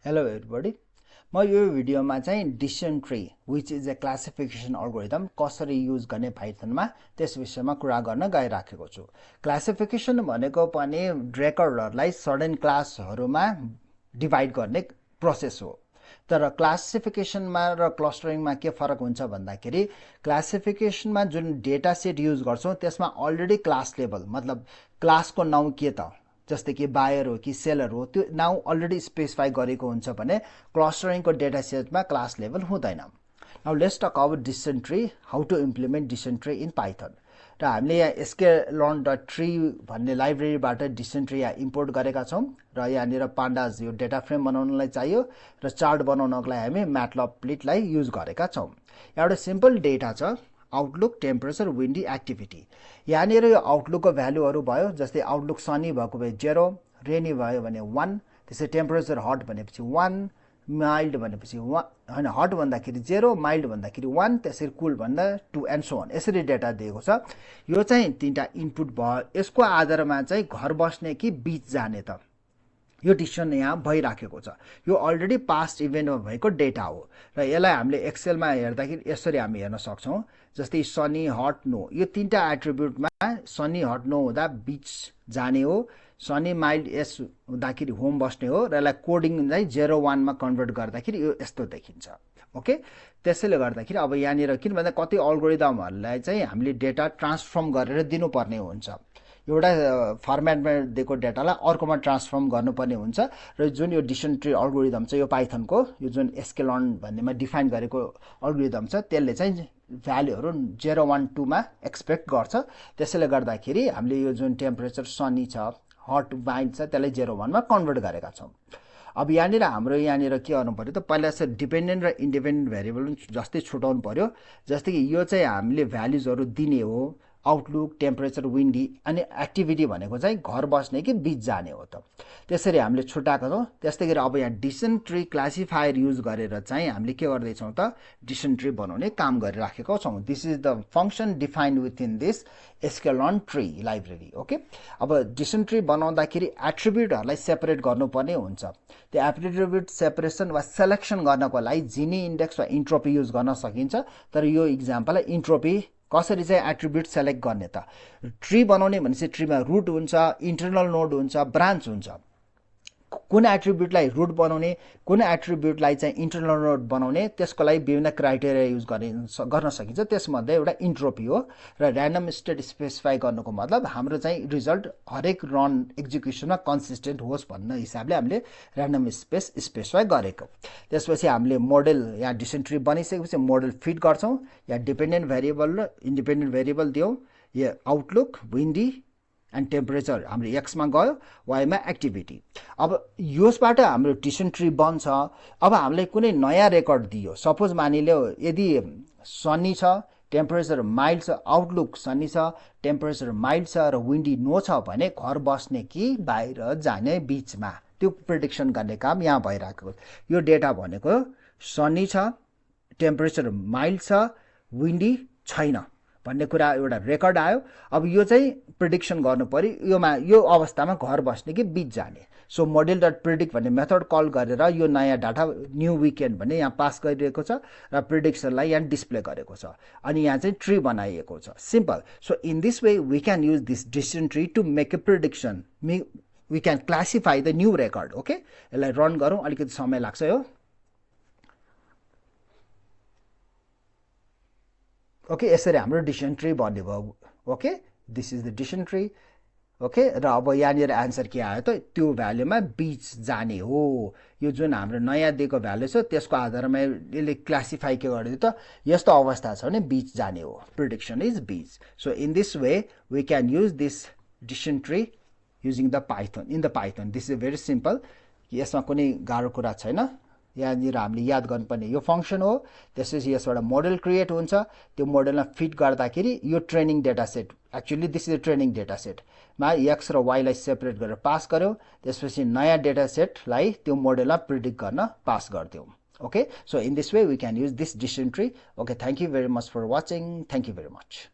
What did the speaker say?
Hello everybody. म यो भिडियोमा चाहिँ decision tree which is a classification algorithm कसरी युज गर्ने पाइथनमा त्यस विषयमा कुरा गर्न गइराखेको छु। क्लासिफिकेसन भनेको पनि रेकर्डहरुलाई सर्टेन क्लासहरुमा डिभाइड गर्ने प्रोसेस हो। तर क्लासिफिकेसनमा र क्लस्टरिङमा के फरक हुन्छ भन्दाखेरि क्लासिफिकेसनमा जुन डेटा सेट युज गर्छौं त्यसमा अलरेडी क्लास लेभल मतलब क्लासको नाउँ के त जस्तै कि बायर हो कि सेलर हो त्यो नाउ अलरेडी स्पेसिफाई गरेको हुन्छ भने क्लस्टरिङको डेटा सेटमा क्लास लेभल हुँदैन। Now let's talk about decision tree, how to implement decision tree in Python. र हामीले यहाँ sklearn.tree भन्ने लाइब्रेरीबाट डिसिजन ट्री यहाँ इम्पोर्ट गरेका छौं र यहाँनिर पान्डाज यो डेटा फ्रेम बनाउनलाई चाहियो र चार्ट बनाउनको लागि हामी म्याटप्लॉटलिटलाई युज गरेका छौं। एउटा सिम्पल डेटा छ आउटलुक, टेम्परेचर, विन्डी, एक्टिभिटी। यहाँनिर यो आउटलुकको भ्यालुहरु भयो जस्तै आउटलुक सनी भएको भए 0, रेनी भयो भने 1, त्यसै टेम्परेचर हट भनेपछि 1, माइल्ड भनेपछि 1 हैन हट भन्दाखेरि 0, माइल्ड भन्दाखेरि 1, त्यसरी कुल भन्दा 2 एन्ड सो अन यसरी डेटा दिएको छ। यो चाहिँ तीनटा इनपुट भयो। यसको आधारमा चाहिँ घर बस्ने कि बीच जाने त यो डिसिजन यहाँ भइराखेको छ। यो अलरेडी पास्ट इभेन्टमा भएको डेटा हो र यसलाई हामीले एक्सेलमा हेर्दाखेरि यसरी हामी हेर्न सक्छौं। जस्तै सनी, हट, नो यो तीनटा एट्रिब्युटमा सनी, हट, नो हुँदा बीच जाने हो, सनी, माइल्ड, यस हुँदाखेरि होम बस्ने हो र यसलाई कोडिङ चाहिँ 0 1 मा कन्भर्ट गर्दाखेरि यो यस्तो देखिन्छ। ओके, त्यसैले गर्दाखेरि अब यहाँनिर किन भन्दा कति अल्गोरिदमहरुलाई चाहिँ हामीले डेटा ट्रान्सफर्म गरेर दिनुपर्ने हुन्छ। एउटा फर्मेटमा दिएको डेटालाई अर्कोमा ट्रान्सफर्म गर्नुपर्ने हुन्छ र जुन यो डिसिजन ट्री अल्गोरिदम छ यो पाइथनको यो जुन sklearn भन्नेमा डिफाइन गरेको अल्गोरिदम छ त्यसले चाहिँ भ्यालुहरु 0 1 2 मा एक्सपेक्ट गर्छ। त्यसैले गर्दाखेरि हामीले यो जुन टेम्परेचर सनी छ, हट, माइल्ड छ त्यसलाई 0 1 मा कन्भर्ट गरेका छौं। अब यहाँनिर हाम्रो यहाँनिर के गर्नु पर्यो त पहिला चाहिँ डिपेन्डेन्ट र इन्डिपेन्डेन्ट भेरिएबल जस्तै छुटाउनु पर्यो। जस्तै कि यो चाहिँ हामीले भ्यालुजहरु दिने हो आउटलुक, टेम्परेचर, विन्डी अनि एक्टिभिटी भनेको चाहिँ घर बस्ने कि बीच जाने हो त। त्यसरी हामीले छुटाएको छौं। त्यस्तै गरी अब यहाँ डिसिजन ट्री क्लासिफायर युज गरेर चाहिँ हामीले के गर्दै छौं त डिसिजन ट्री बनाउने काम गरिराखेको छौं। This is the function defined within this sklearn tree library. Okay, अब डिसिजन ट्री बनाउँदाखेरि एट्रिब्युटहरुलाई सेपरेट गर्नुपर्ने हुन्छ। त्यो एट्रिब्युट सेपरेसन वा सिलेक्सन गर्नको लागि जिनी इन्डेक्स वा इन्ट्रोपी युज गर्न सकिन्छ। तर यो एक्जाम्पललाई इन्ट्रोपी कसरी चाहिँ एट्रिब्युट सेलेक्ट गर्ने त ट्री बनाउने भनेपछि ट्रीमा रुट हुन्छ, इन्टरनल नोड हुन्छ, ब्रान्च हुन्छ। कुन एट्रिब्युटलाई रुट बनाउने, कुन एट्रिब्युटलाई चाहिँ इन्टरनल नोड बनाउने त्यसको लागि विभिन्न क्राइटेरिया युज गर्न सकिन्छ। त्यसमध्ये एउटा इन्ट्रोपी हो र र्यान्डम स्टेट स्पेसिफाई गर्नुको मतलब हाम्रो चाहिँ रिजल्ट हरेक रन एक्जिक्युसनमा कन्सिस्टेन्ट होस् भन्ने हिसाबले हामीले र्यान्डम स्पेस स्पेसिफाई गरेको। त्यसपछि हामीले मोडेल यहाँ डिसिजन ट्री बनिसकेपछि मोडेल फिट गर्छौं। यहाँ डिपेन्डेन्ट भेरिएबल र इन्डिपेन्डेन्ट भेरिएबल दियौं। यो आउटलुक, विन्डी एन्ड टेम्परेचर हाम्रो x मा गयो, y मा एक्टिभिटी। अब यसबाट हाम्रो डिसिजन ट्री बन्छ। अब हामीले कुनै नयाँ रेकर्ड दियो, सपोज मानिलियो यदि सनी छ, टेम्परेचर माइल्ड छ, आउटलुक सनी छ, टेम्परेचर माइल्ड छ र विन्डी नो छ भने घर बस्ने कि बाहिर जाने बीचमा त्यो प्रेडिक्सन गर्ने काम यहाँ भइराखेको। यो डेटा भनेको सनी छ, टेम्परेचर माइल्ड छ, विन्डी छैन भन्ने कुरा एउटा रेकर्ड आयो। अब यो चाहिँ प्रेडिक्सन गर्नु पर्यो यो अवस्थामा घर बस्ने कि बीच जाने। सो model.predict भन्ने मेथड कल गरेर यो नयाँ डाटा न्यू विकेन्ड भन्ने यहाँ पास गरिरहेको छ र प्रेडिक्सनलाई यहाँ डिस्प्ले गरेको छ अनि यहाँ चाहिँ ट्री बनाइएको छ। Simple. So in this way we can use this decision tree to make a prediction. We can classify the new record. Okay, यसलाई रन गरौँ, अलिकति समय लाग्छ यो। ओके, यसरी हाम्रो डिसिजन ट्री बन्ने भयो। Okay, this is the decision tree. Okay, र अब यहाँनिर आन्सर के आयो त त्यो भ्यालुमा बीच जाने हो। यो जुन हाम्रो नयाँ दिएको भ्यालु छ त्यसको आधारमा यसले क्लासिफाई के गर्यो त यस्तो अवस्था छ भने बीच जाने हो। Prediction is beach. So in this way we can use this decision tree using the Python in the Python. This is very simple. यसमा कुनै गाह्रो कुरा छैन। यहाँनिर हामीले याद गर्नुपर्ने यो फंक्सन हो। त्यसपछि यसबाट मोडेल क्रिएट हुन्छ। त्यो मोडेलमा फिट गर्दाखेरि यो training data set, actually this is training data set मा x र y लाई सेपरेट गरेर पास गर्यो। त्यसपछि नयाँ डेटा सेटलाई त्यो मोडेलमा प्रेडिक्ट गर्न पास गर्दियौ। Okay, so in this way we can use this decision tree. Okay, thank you very much for watching. Thank you very much.